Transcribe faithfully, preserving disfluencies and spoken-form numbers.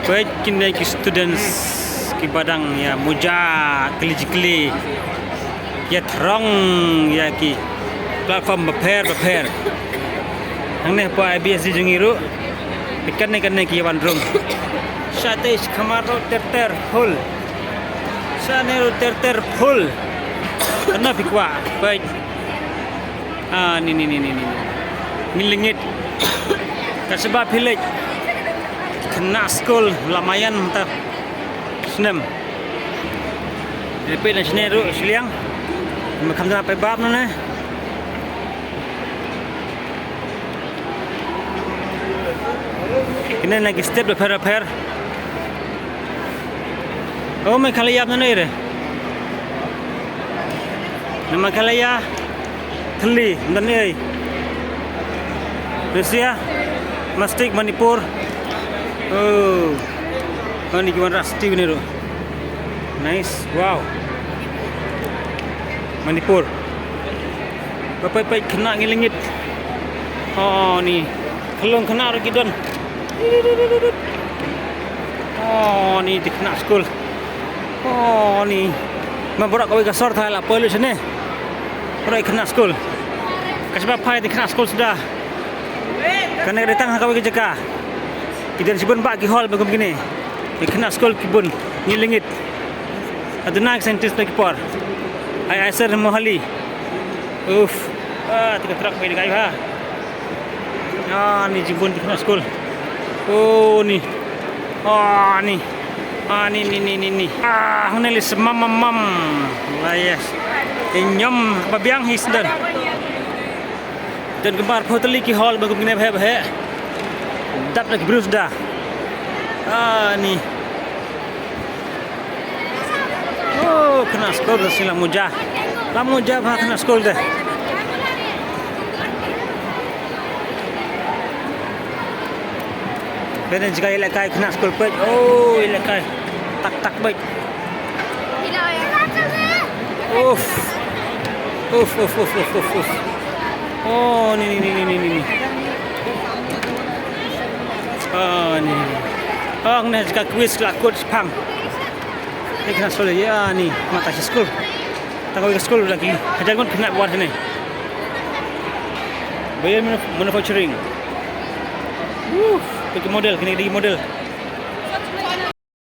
Peit kine ki students kiba dang ïa muja kli jikli, ïa throng ïa ki platform bapher bapher. Hangne hapoh I B S D jong ngi ruh, peit kane kane ki wan rung. Shatei shi khamar ruh ter ter full. Shane ruh ter ter full. Kane phi kwah, peit. Ah, ni, ni, ni, ni, ni. Ngi lyngngoh. Ka shaba phi leit khynnah skul la maïan mynta snem. Peit na shane ruh shiliang. Me kham da peit bap na ne. Kine na ki state bapher bapher. Oh, Meghalaya na ne re. Na Meghalaya thli, mynta ne ei. Russia, Mastik, Manipur. Oh. Oh, ni ki wan rah state ne ruh. Nice, wow. Manipur. Ba peit peit khynnah ngi lyngngoh. Oh, ni. Khyllung khynnah ruh ki don. Oh, ni te khynnah skul. Oh, ni. Ma baroh kawei ka sor thaw la poi lut shane. Baroh khynnah skul. Ka shaba phai te khynnah skul suda. Kane ka dei tang ha kawei ka jaka. Ki don shibun bah ki hall ba kum kine. Ki khynnah skul ki bun. Ngi lyngngoh. Haduh na ki scientist ba ki por. Ai ai ser Mohali. Uff. Ah, te ka truck ba ïa kai ha. Ah, ni jingbun te khynnah skul. Oh, ni. Ah, ni. Ah, ni, ni, ni, ni, ni. Ah, hangne lei sa mam, mam, mam. Ah, yes. Te ñiom ba biang hi sdang. Te ka bar photo lei ki hall ba kum kine bheh bheh. Dap da ki briew da. Ah, ni. Oh, khynnah skul da sila muja. La muja ba khynnah skul de. Kane jaka ïalehkai khynnah skul peit. Oh, ïalehkai. Tak tak peit. Uff. Uff, uff, uff, uff, uff, uff. Oh, ni, ni, ni. Oh, ni, ni. Oh, kane jaka quiz la kut shipang. Ni khynnah skul ïa ni, mata shi skul. Tang kawei ka skul lagi. Hajar ngut khynnah war sini. Bayer Manuf-, Manufacturing. Uff, peit ki model, kine ki model.